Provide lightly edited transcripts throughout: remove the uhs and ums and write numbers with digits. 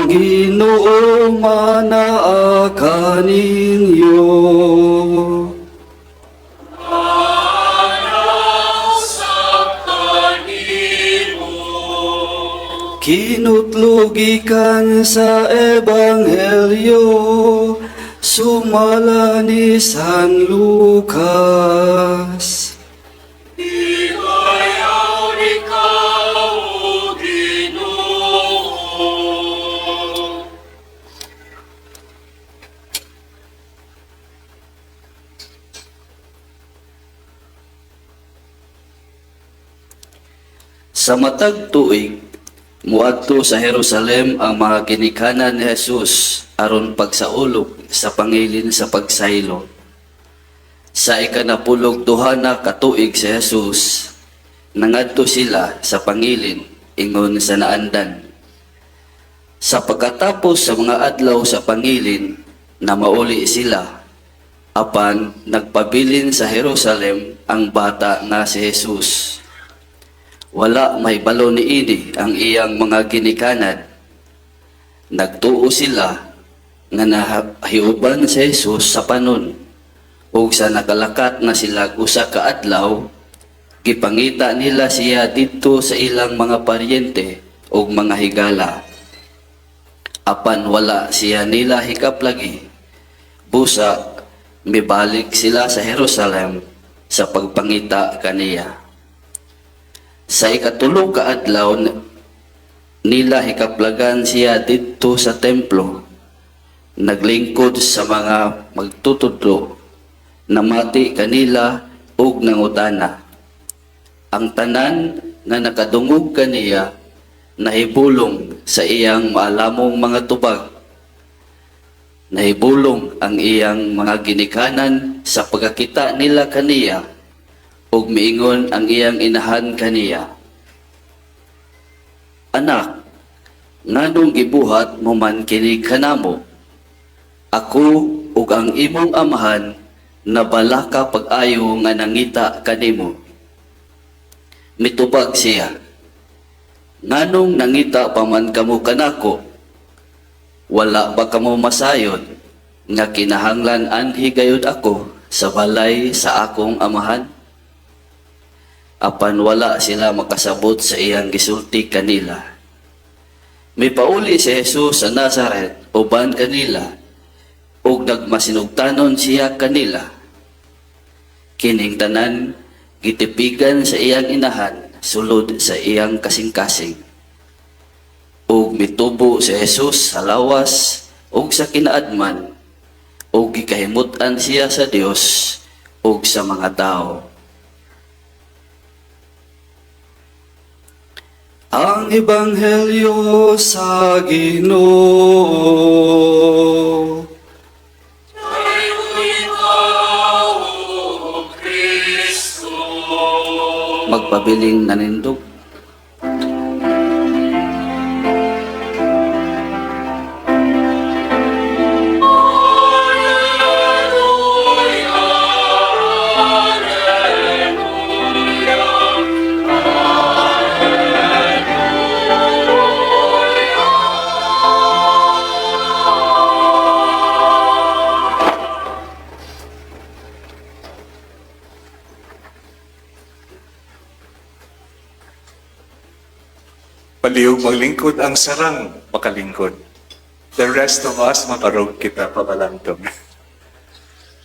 Ang Ginoo manaa kaninyo. Kinutlogikan sa Ebanghelyo sumala ni San Lucas. Ihayaw ikaw, O Ginoo. Sa matag tuig, muadto sa Jerusalem ang mga ginikanan ni Jesus aron pagsaulog sa pangilin sa pagsaylo. Sa ikanapulog duha na katuig si Jesus, nangadto sila sa pangilin ingon sa naandan. Sa pagkatapos sa mga adlaw sa pangilin, na mauli sila, apan nagpabilin sa Jerusalem ang bata nga si Jesus. Wala may balo niini ang iyang mga ginikanan. Nagtuo sila nga nahiuban si Jesus sa panon. Ug sa nakalakat na sila usa ka adlaw, gipangita nila siya didto sa ilang mga paryente ug mga higala. Apan wala siya nila hikaplagi. Busa, mibalik sila sa Jerusalem sa pagpangita kaniya. Sa ikatulo ka adlaw nila hikaplagan siya didto sa templo. Naglingkod sa mga magtutudlo, namati kanila ug nangutana. Ang tanan nga nakadungog kaniya nahibulong sa iyang maalamong mga tubag. Nahibulong ang iyang mga ginikanan sa pagkakita nila kaniya ug miingon ang iyang inahan kaniya, "Anak, nganong gibuhat mo man kini kanamo? Ako ug ang imong amahan nabalaka pag-ayo nga nangita kanimo." Mitubag siya, "Nganong nangita pa man kamo kanako? Wala ba kamo masayod nga kinahanglan anhi gayud ako sa balay sa akong amahan?" Apan wala sila makasabot sa iyang gisulti kanila. Mipauli si Jesus sa Nazaret uban kanila ug nagmasinugtanon siya kanila. Kining tanan gitipigan sa iyang inahan sulod sa iyang kasing-kasing. Ug mitubo si Jesus sa lawas ug sa kinaadman ug gikahimut-an siya sa Dios ug sa mga tawo. Ang Ebanghelyo sa Ginoo. Ikaw, O Kristo. Magpabiling nanindog. Alleluia, Alleluia, Palihog maglingkod ang sarang makalingkod. The rest of us, makarog kita pabalantong.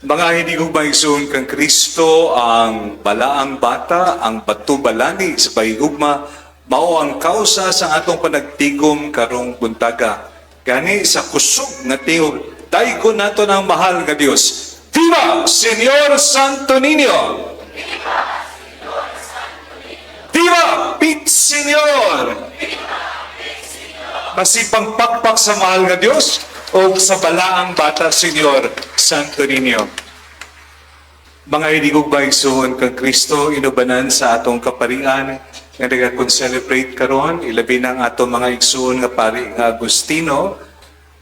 Mga hinigugma igsoon kang Kristo, ang balaang bata, ang batubalani sa pahigugma, mao ang kausa sa atong panagtigom karong buntaga. Gani sa kusog nga tingog, daygon nato ng mahal nga Dios. Viva Señor Santo Niño! Viva Pit Señor! Masipang pakpak sa mahal nga Dios o sa balaang bata, Señor Santo Niño. Mga hinigugma igsoon kang Kristo, inubanan sa atong kaparian nga nagakon-celebrate karon, ilabi na ang atong mga igsoon nga pari nga Agustino,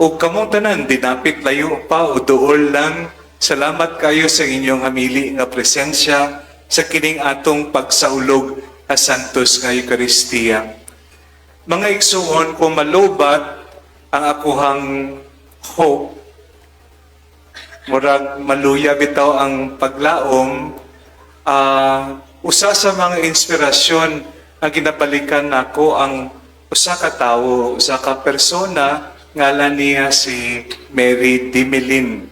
ug kamong tanan dinapit layo pa o duol lang, salamat kayo sa inyong hamili nga presensya sa kining atong pagsaulog a Santos nga Eukaristiya. Mga igsuon, kung malobat, Ang akuhang hope, murag maluya bitaw ang paglaom. Usa sa mga inspirasyon ang ginabalikan nako ang usa ka tawo, usa ka persona, ngalan niya si Mary Dimelin.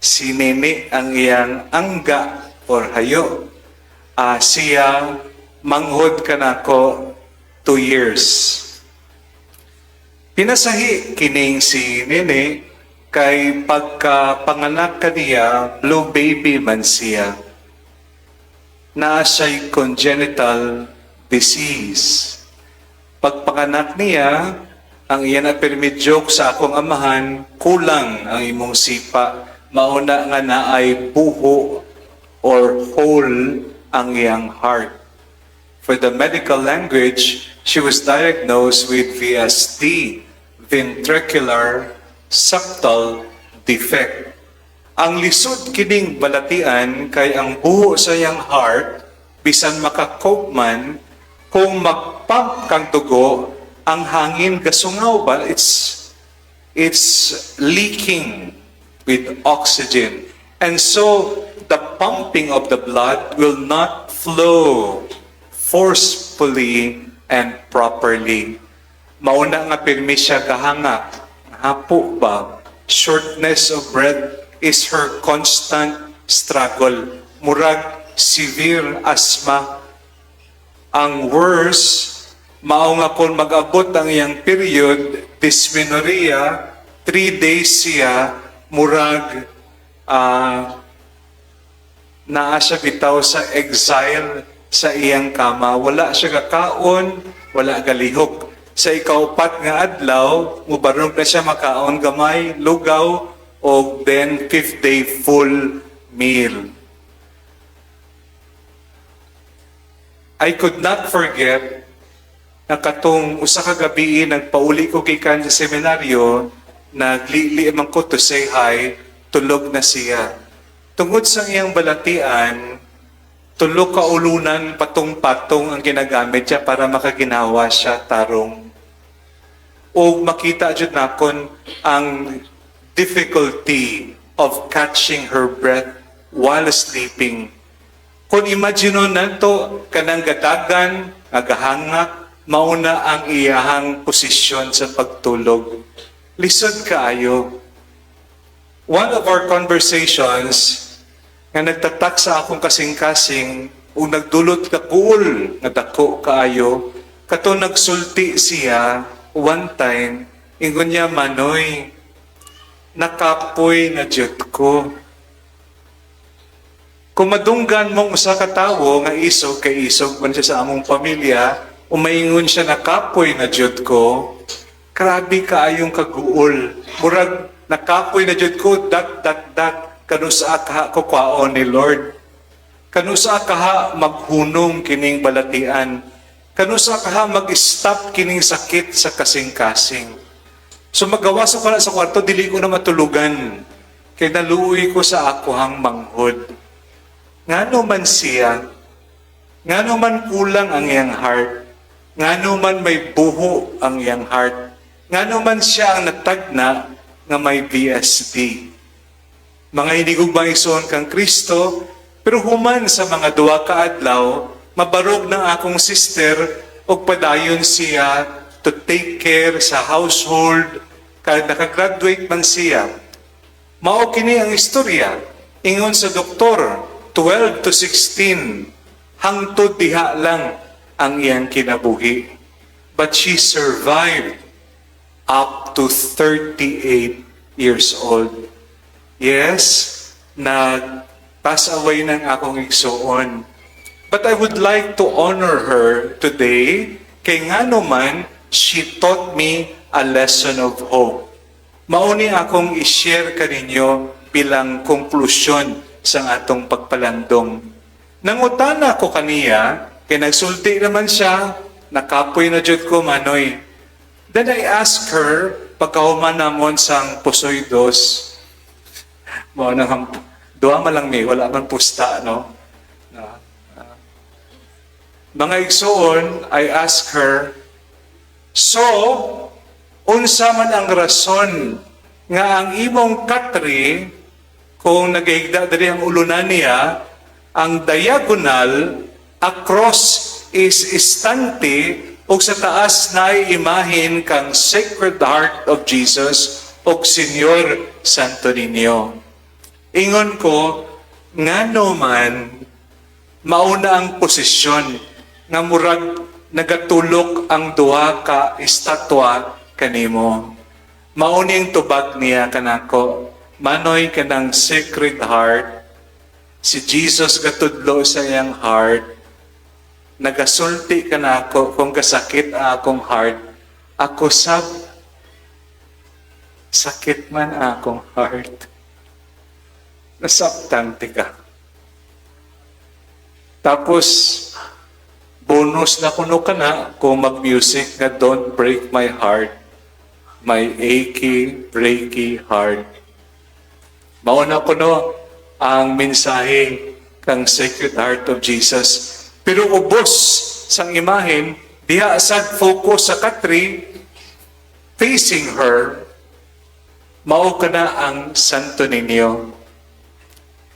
Si Nene ang iyang angga or hayo. Siya manghod kanako 2 years. Pinasahi kining si Nene kay pagka panganak kaniya, blue baby man siya. Naa siya'y congenital disease. Pagpanganak niya, ang iya na permi joke sa akong amahan, "Kulang ang imong sipa." Mauna nga naay buho or hole ang iyang heart. For the medical language, she was diagnosed with VSD, ventricular septal defect. Ang lisod kining balatian kay ang buho sa iyang heart, bisan maka-cope man, kung mag-pump kang dugo, ang hangin gasungaw ba? It's leaking with oxygen. And so, the pumping of the blood will not flow forcefully and properly. Mauna nga pirmi siya gahanga. Hapo ba? Shortness of breath is her constant struggle. Murag severe asthma. Ang worst, mao nga kung mag-abot ang iyang period, dysmenorrhea, 3 days siya, murag naa siya bitaw sa exile sa iyang kama. Wala siya kakaon, wala galihok. Sa ikaupat nga adlaw, mubarog na siya makaon gamay, lugaw, o then fifth day full meal. I could not forget na katong usa ka gabi nagpauli ko gikan sa seminaryo, naglili man ko to say hi, tulog na siya. Tungod sa iyang balatian, tulo ka ulunan patong-patong ang ginagamit siya para makaginawa siya tarong. O makita jud nakon ang difficulty of catching her breath while sleeping. Kung imagine nato kanang gadagan, nga gahangak, mauna ang iyahang posisyon sa pagtulog. Lisod kaayo. One of our conversations nga nagtatak sa akong kasing-kasing ug nagdulot kaguol nga dako kaayo, kato nagsulti siya one time, ingon niya, "Manoy, nakapoy na jud ko." Kung madunggan mong usa ka tawo nga isog kay isog man siya sa among pamilya, umaingon siya, "Nakapoy na jud ko," grabe kaayong kaguol. Murag nakapoy na jud ko, dot, dot, dot, kanusa kaha ko kwaon ni Lord? Kanusa kaha maghunong kining balatian? Kanusa kaha mag-stop kining sakit sa kasing-kasing? So magawas ko na sa kwarto, dili ko na matulugan. Kay naluoy ko sa akuhang manghod. Ngano man siya, ngano man kulang ang iyang heart, ngano man may buho ang iyang heart, ngano man siya ang natagna nga may VSD? Mga hinigugmaang igsoon kang Kristo, pero human sa mga 2 ka adlaw, mabarog ng akong sister og padayon siya to take care sa household kahit nakagraduate man siya. Mao kini ang istorya. Ingon sa doktor, 12 to 16, hangtod diha lang ang iyang kinabuhi. But she survived up to 38 years old. Yes, nag-pass away ng akong igsuon. But I would like to honor her today kay ngano man she taught me a lesson of hope. Mauni akong i-share kaninyo bilang konklusyon sa atong pagpalandong. Nangutana ko kaniya, kay nagsulti naman siya, "Nakapoy na jud ko, Manoy." Then I asked her, pagkahuman namon sang Pusoy Dos, mao nang duha man lang mi, wala man pusta, no? Mga igsoon, I asked her, "So, Unsa man ang rason nga ang imong katre, kung nagahigda diri ang ulunan niya, ang diagonal across is istante ug sa taas na imahin kang Sacred Heart of Jesus ug Señor Santo Niño? Ingon ko, ngano man mauna ang posisyon nga murag nagatulok ang duha ka estatwa kanimo? Mao ning tubag niya kanako, "Manoy, kanang Sacred Heart, si Jesus gatudlo sa iyang heart, nagasulti kanako kung kasakit ang akong heart, ako sab sakit man akong heart." Nasabtan ka. Tapos, bonus na kuno ka na kung mag-music nga "Don't Break My Heart, My Achy Breaky Heart." Mauna kuno ang mensahe kang Sacred Heart of Jesus. Pero ubos sang imahen, diha sad focus sa katri, facing her, mao kana ang Santo Niño.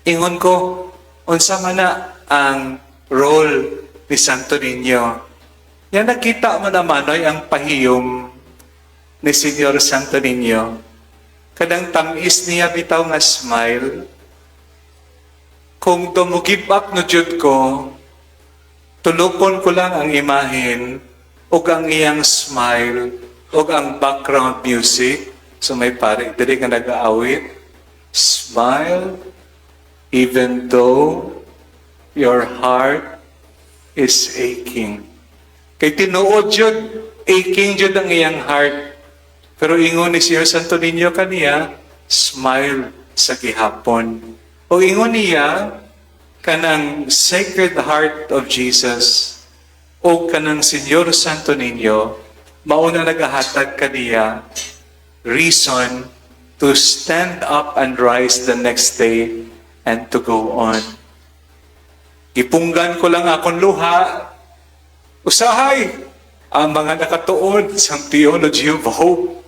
Ingon ko, unsa man na ang role ni Santo Niño? Yan, nakita mo naman oy, ang pahiyom ni Señor Santo Niño. Kanang tamis niya bitaw nga smile. Kung give up no jud ko, tulukon ko lang ang imahen ug ang iyang smile ug ang background music. So may pare diri nga nag-aawit. "Smile even though your heart is aching." Kay tinuod jud, aching jud ang iyang heart. Pero ingon ni Señor Santo Niño kaniya, "Smile sa gihapon." O ingon niya, kanang Sacred Heart of Jesus o kanang Señor Santo Niño, mauna nagahatag kaniya reason to stand up and rise the next day and to go on. Gipunggan ko lang akong luha. Usahay, ang mga nakatuon sa theology of hope,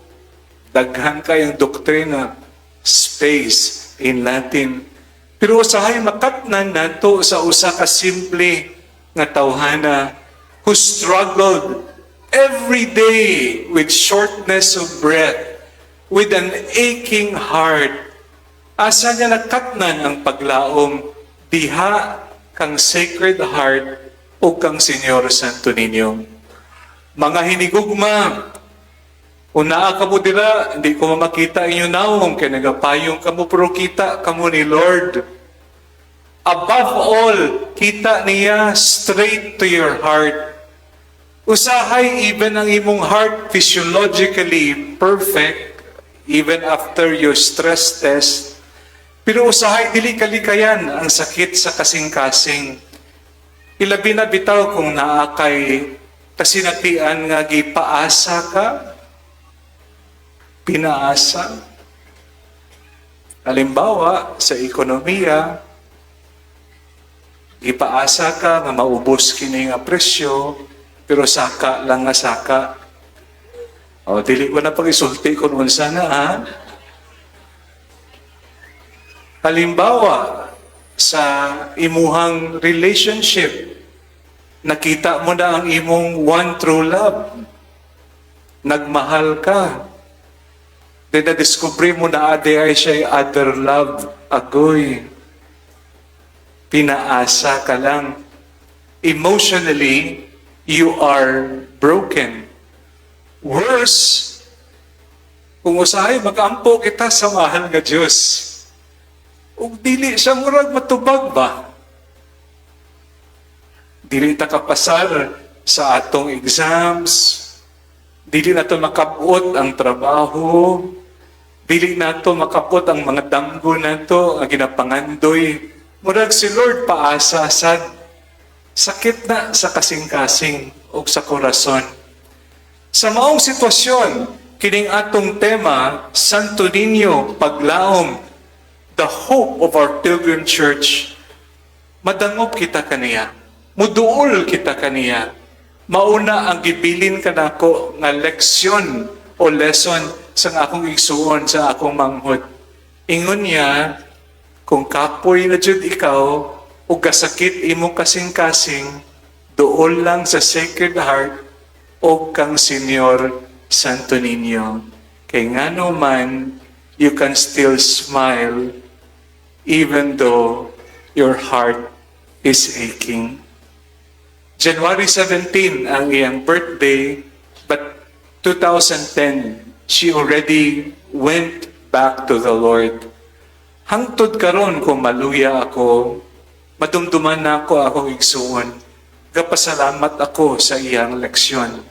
daghan kayong doktrina, space in Latin. Pero usahay makatnan nato sa usa ka simple nga tawhana who struggled every day with shortness of breath, with an aching heart. Asa niya nakatnan ang paglaom? Diha kang Sacred Heart o kang Señor Santo Niño. Mga hinigugma, unaa kamo dira, hindi ko makita inyo nawong, kay nagapayong kamo, pero kita kamo ni Lord. Above all, kita niya straight to your heart. Usahay, even ang imong heart physiologically perfect, even after your stress test, pero usahay dili kalikayan ang sakit sa kasing-kasing. Ilabi na bitaw kung naa kay kasinatian nga gipaasa ka, pinaasa. Halimbawa, sa ekonomiya, gipaasa ka nga maubos kini nga presyo, pero saka lang nga saka. O, dili ko na pag-isulti kung unsa na, ha? Halimbawa, sa imuhang relationship, nakita mo na ang imong one true love. Nagmahal ka. Then na-discover mo na ade ay siya other love. Agoy. Pinaasa ka lang. Emotionally, you are broken. Worse, kung usahay mag-ampo kita sa mahal nga Diyos, ug dili siya murag matubag ba? Dili ta kapasar sa atong exams, dili nato makabot ang trabaho, dili nato makabot ang mga damgo nato nga ginapangandoy. Murag si Lord paasa sad. Sakit na sa kasing-kasing o sa korason. Sa maong sitwasyon, kining atong tema, Santo Niño, Paglaom, the hope of our pilgrim church, madangop kita kaniya. Muduol kita kaniya. Mauna ang gibilin kanako nga leksyon o lesson sa akong igsuon, sa akong manghod. Ingon niya, kung kapoy na jud ikaw o gasakit imong kasing-kasing, duol lang sa Sacred Heart o kang Senyor Santo Niño. Kay ngano man, you can still smile even though your heart is aching. January 17 ang iyang birthday, but 2010, she already went back to the Lord. Hangtod karon, kung maluya ako, madumduman na ako akong igsuon. Gapasalamat ako sa iyang leksyon.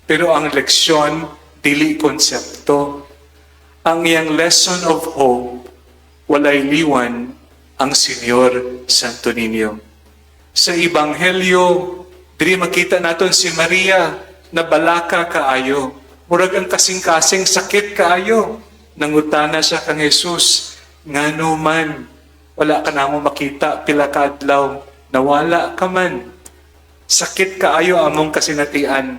Pero ang leksyon, dili konsepto. Ang iyang lesson of hope, walay liwan ang Senyor Santo Niño. Sa Ebanghelyo, diri makita naton si Maria na balaka kaayo. Murag ang kasing-kasing sakit kaayo. Nangutana siya kang Jesus, "Ngano man, wala ka namo makita pila ka adlaw, nawala ka man. Sakit kaayo among kasinatian."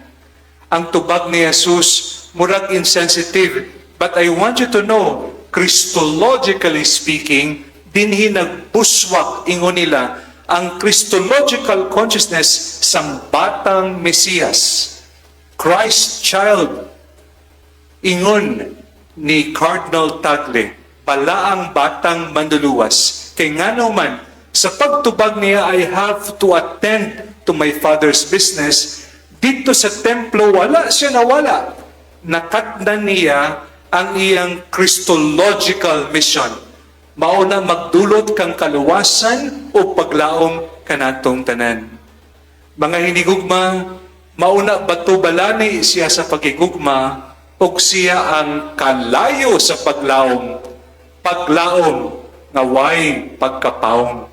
Ang tubag ni Jesus, murag insensitive. But I want you to know, Christologically speaking, dinhi nagbuswak, ingon nila, ang Christological consciousness sang batang Mesiyas. Christ child, ingon ni Cardinal Tagle, balaang batang manluluwas. Kay ngano man, sa pagtubag niya, "I have to attend to my Father's business," dito sa templo, wala siya nawala. Nakatnan niya ang iyang Christological mission. Mauna magdulot kang kaluwasan o paglaom kanatong tanan. Mga hinigugma, mauna bato balani siya sa pagigugma ug siya ang kalayo sa paglaom. Paglaom nga way pagkapaom.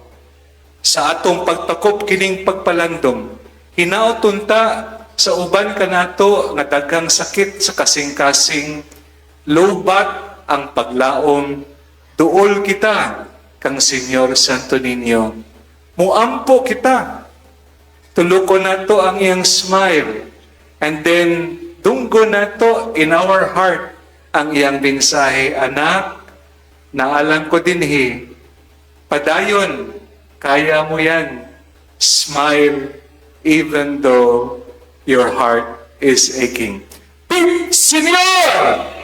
Sa atong pagtakop kining pagpalandong, hinaot unta sa uban kanato nga daghang sakit sa kasing-kasing, lowbat ang paglaom, duol kita kang Senyor Santo Niño. Muampo kita. Tulukon nato ang iyang smile. And then, dunggo nato in our heart ang iyang mensahe, "Anak, naa lang ko dinhi, padayon, kaya mo yan. Smile even though your heart is aching." Senyor!